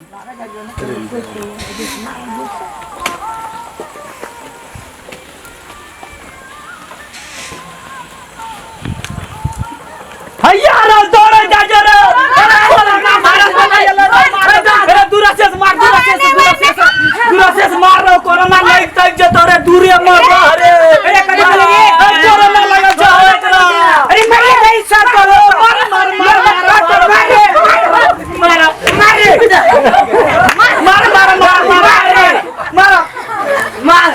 हैया रे दौड़े जा जा रे कोरोना वायरस बना गेल रे अरे दूरा से मार दूरा से दूरा से दूरा से मार रो कोरोना लग तक जे तोरे दूरे मर रो अरे अरे कभी रे कोरोना लग जा एकरा अरे मर गई सर करो मार मार मार मार मार मार मार मार मार मार मार मार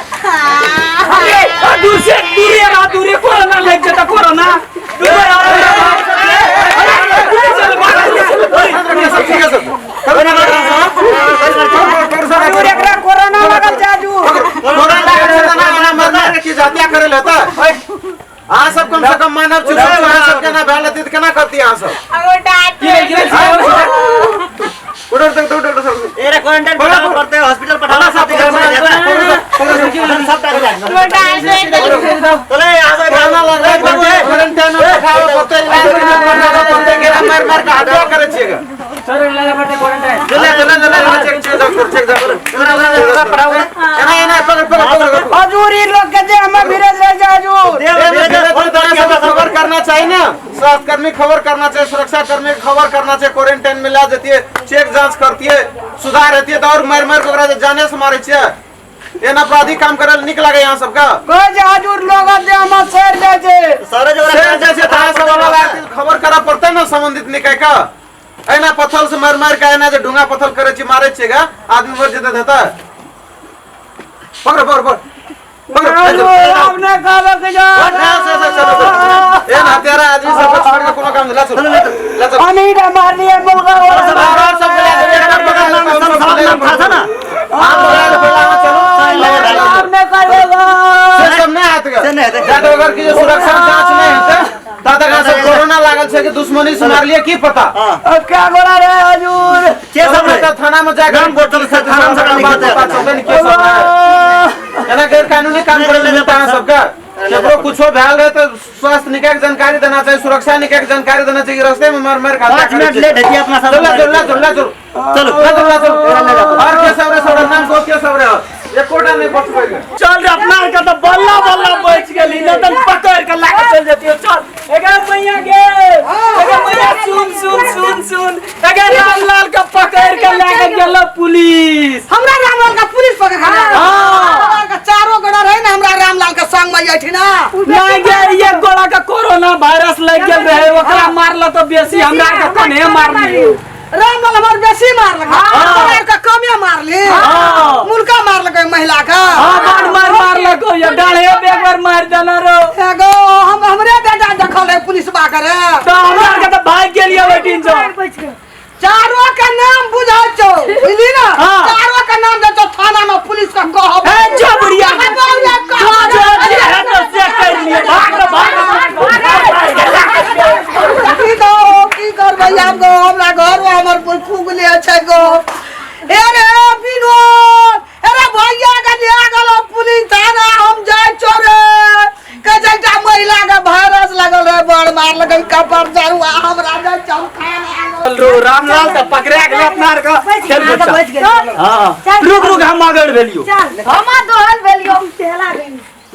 अरे दूर से दूरे रह दूरे कोरोना लग जाता कोरोना दूरे एकरा कोरोना लगल छै आजू। अहाँ सब कम से कम मानव छी अहाँ सब केना भेल हेतै तऽ केना करती अहाँ सब उठो उठो उठो उठो एरा क्वारंटाइन पठाबऽ पड़तै हॉस्पिटल पठाबऽ पड़तै सब टाका चले यहाँ से कोरोना लगलै क्वारंटाइन में पठाबऽ पड़तै इलाज कराबऽ पड़तै गेला मारि मारि कऽ हत्या करै छियै गे चले चले चले check check doctor check doctor एना एना पकड़ पकड़ पकड़ हजूर ई लोग के जे हमें भिरज रह जा हजूर। खबर करना चाहिए ना स्वास्थ्य कर्मी खबर करना चाहिए सुरक्षा कर्मी खबर करना चाहिए क्वारंटाइन में ला जतिए चेक जांच करतिए सुधार हेतिए तो और मार मार के ओकरा जे जाने से मारे छियै एना अपराधी काम करे नीक लागे यहाँ सबका कहै छै हजूर लोग जे हमें सड़ जाइ छै। सर जो से जैसे तारा सब वाला खबर करऽ पड़तै ना संबंधित निकाय का एना पत्थर से मार मार के एना जे ढूंगा पत्थर करे छी मारे छियै गा आदमी मर जेतै हेतै पकड़ पकड़ पकड़ पकड़ हजूर आब नहि कहबै के जा। एहन हत्यारा आदमी सब के छोड़ के कोनो काम नहीं ला चल ला चल हम ही मारलियै मुर्गा और सब के ला चल सब सब नाम था ना आप बोला बोला चलो आब नहि करबै गो। से सब नहीं हाथ से नहीं हेतै। जा अगर की जे सुरक्षा जांच नहीं हेतै ता तक सब कोरोना लागल छै कि दुश्मनी से मारलिए की पता अब क्या गोरा रे हजूर। के सब सब रहे? थाना में जाकर नाम बोतल से थाना में थाना में बात लिखते पता चलतै ने के सब रहे। एना गैर कानूनी काम करे ले अहाँ सबके केकरो कुछो भेल रहे तो स्वास्थ्य निकाय के जानकारी देना चाहिए सुरक्षा निकाय के जानकारी देना चाहिए रास्ते में मार मार के हत्या 5 करै मिनट छै। लेट हेती अपना सब चल चल चल चल चलो चल चल और के सब रे सब रे नाम को के सब रे एकोटा नहीं बचबै के चल रे अपना के तो बल्ला बल्ला बच गेली न त पकड़ के लाके चल जतियो चल एगा मैया गे एगा मैया सुन सुन सुन सुन एगा रामलाल के पकड़ के लाके गेल पुलिस। हमरा रामलाल का पुलिस पकड़ के हाँ। हमरा के चारो गोड़ा रहे ना हमरा रामलाल के संग में अइठिन ना। ना गे एक गोड़ा के कोरोना वायरस लग गेल रहे ओकरा मारल तो बेसी हमरा के कने मारली। रामलाल हमर बेसी मारलक हमरा के कमे मारली। हाँ। मुनका मारलक महिला के। हां बड़ मार मारलक या डाले एक बार मार देना रो। एगो हम हमरे बेटा देखल रहे पुलिस बा करे तो हमरा के तो भाग गेलिए बेटीन जो चारो के नाम बुझाइ छौ बुझली ना। हाँ। चारो के नाम दे छौ थाना में पुलिस के कहब। ए जो बुढ़िया जो जो जो जे है तो से कर लिए भाग रे भाग की गो की करबै आब गो हमरा घर में हमर फूगले छै गो। हे रे विनोद अरे भैया के ले गेलो पुलिस थाना हम जाइ छौ रे कहै छै एकटा महिला के वायरस लगल रहे बड़ मारलक कपर जरुआ हमरा जाइ छौ थाना। रो रामलाल त पकड़ा गेल अपना के चल बच्चा। हां रुक रुक हम आगड़ भेलियो चल हम दोहल भेलियो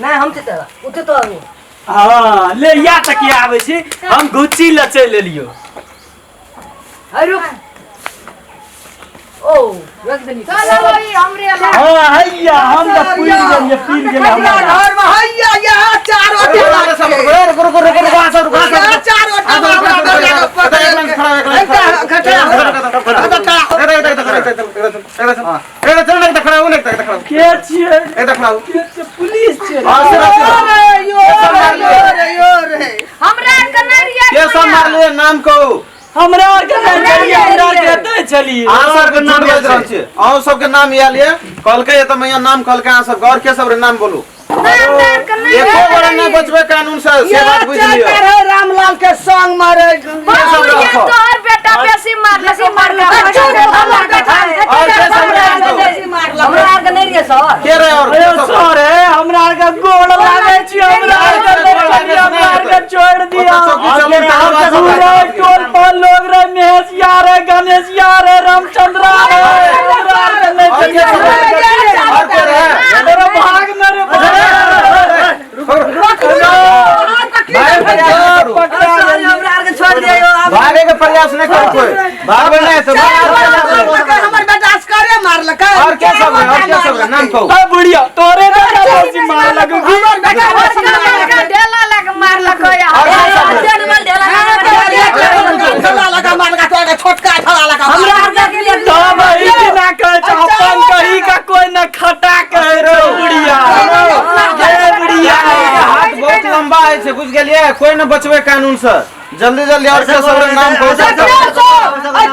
नहीं हम तो उठे तो आबू। हां ले या तक आबै छी हम गुच्ची ल चलि एलियो। अरे रुक ओ रख देनी। चल वही हमरे हां हैया हम त पुर गेलिए पीर गेलिए हमरा घर में हैया यहाँ चारो टेबल रुको रुको रुको रुको आ सब रुको यहाँ चारो टेबल हमरा घर में पकड़ के छियै के छियै पुलिस छियै। अरे यो रे यो रे हमरा के नहीं रिया के सब मारलिए नाम कहू। हमरा आर के नहीं चलिए हमरा आर के एतै चलिए। अहाँ सबके नाम बाजि रहल छियै अहाँ सबके नाम आयल ये कहलकै तऽ मैया नाम कहलकै अहाँ सबके और के सब रे नाम बोलू। एको गोरा नहि बचबै कानून से से बात बुझि लियौ। रहे रामलाल के संग मारे तोहर बेटा बेसी मारलक और के सब रे नाम कहू। हमरा आर के नहीं रहिए सर। के रे और अरे के सब सर हे हमरा आर के गोड़ लागे छी हमरा आर के नहीं चलिए हमरा आर के छोड़ दिया। चौकी चलू पूरा टोल पर लोग रे महेश यार रे गणेश यार रे रामचंद्र रे। के सब रहे? और कोई रहे? अरे भाग न रे भाग। भागे के प्रयास नहीं करू। सर हमरा आर के छोड़ दियो आप। भागे के प्रयास नहीं करू कोई। भागबे नहीं तो भाग। हमर बेटा असकरे मारलकै। और क्या सब है? और क्या सब है? नाम कहू। ए बुढ़िया तोरे बेटा बेसी मार लगू हमर बेटा बेसी मारलकै। ढेला लग मारलकै। और क्या सब है? मार ढेला ढेला लगा मारलकै, तोरा छोटका ढेला लगा। हमरा आर के लिए तो भाई ना कहे छौ, अपन कही का कोई न खटा कहे छौ बुढ़िया। ए बुढ़िया हाथ बहुत लंबा है छै, बुझ गेलियै? कोई न बचबै कानून से। जल्दी जल्दी और क्या सब रहे? नाम कहू।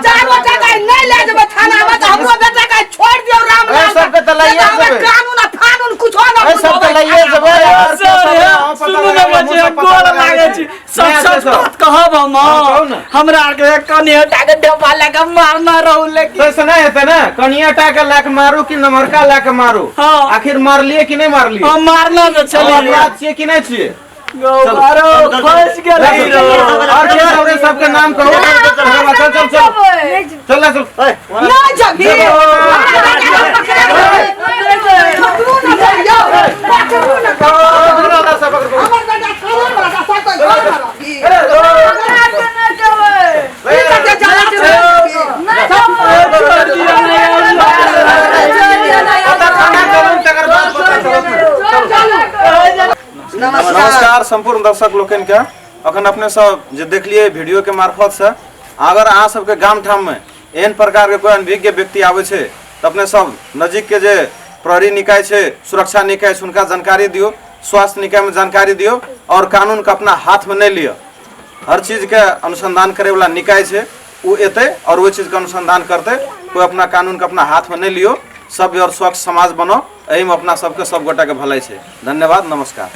चार गोटा के नहीं ले जेबै थाना में तऽ हमरो बेटा के छोड़ दियौ राम ए, सबके तऽ लइए जेबै। कानून आ फानून कुछो ना। ए, सबके लइए जेबै। और क्या सब रहे? अहाँ पता सुनू ने लगाबै, बच्चे, हमहूँ सब पता गोर लगाबै लागै छी। छी। सब नहि सच आबै सब। बात कहब हम। हाँ, कहू ने। हमरा आरके कनिए टा के डब्बा लए के मारना रहू लेकिन तो ऐसे नहीं हेतै ने, कनिया टा के लए के मारू कि नमरका लए के मारू? हाँ। आखिर मारलिए कि नहीं मारलिए? हम मारना तऽ हम छलियै। अपराध छियै कि नहीं छियै? आरो फंस गेलै रो। और क्या सब रहे? सबके नाम कहू। चल चल चल चल चल। नहीं जबी पकड़ू ना भैया, पकड़ू ना। हमर बेटा थाना में रखा, सब कोई घर में रखी। ई कते जाला छै। पता थाना चलू, तकर बाद पता चलत। नमस्कार संपूर्ण दर्शक लोकनि के। अखन अपने सब जे देखलिए वीडियो के मार्फत से, अगर अहाँ सबके गाम ठाम में एहन प्रकार के कोई अनभिज्ञ व्यक्ति आबै छै तऽ अपने सब नजीक के जे प्रहरी निकाय छै, सुरक्षा निकाय छै, हुनका जानकारी दियौ, स्वास्थ्य निकाय में जानकारी दियौ और कानून के अपना हाथ में नहीं लिअ। हर चीज के अनुसंधान करे वाला निकाय छै, ओ एतै और ओहि चीज के अनुसंधान करतै। कोई अपना कानून के अपना हाथ में नहीं लियो। सभ्य और स्वच्छ समाज बनाओ, एहिमे अपना सबके सब गोटा के भलाई छै। धन्यवाद, नमस्कार।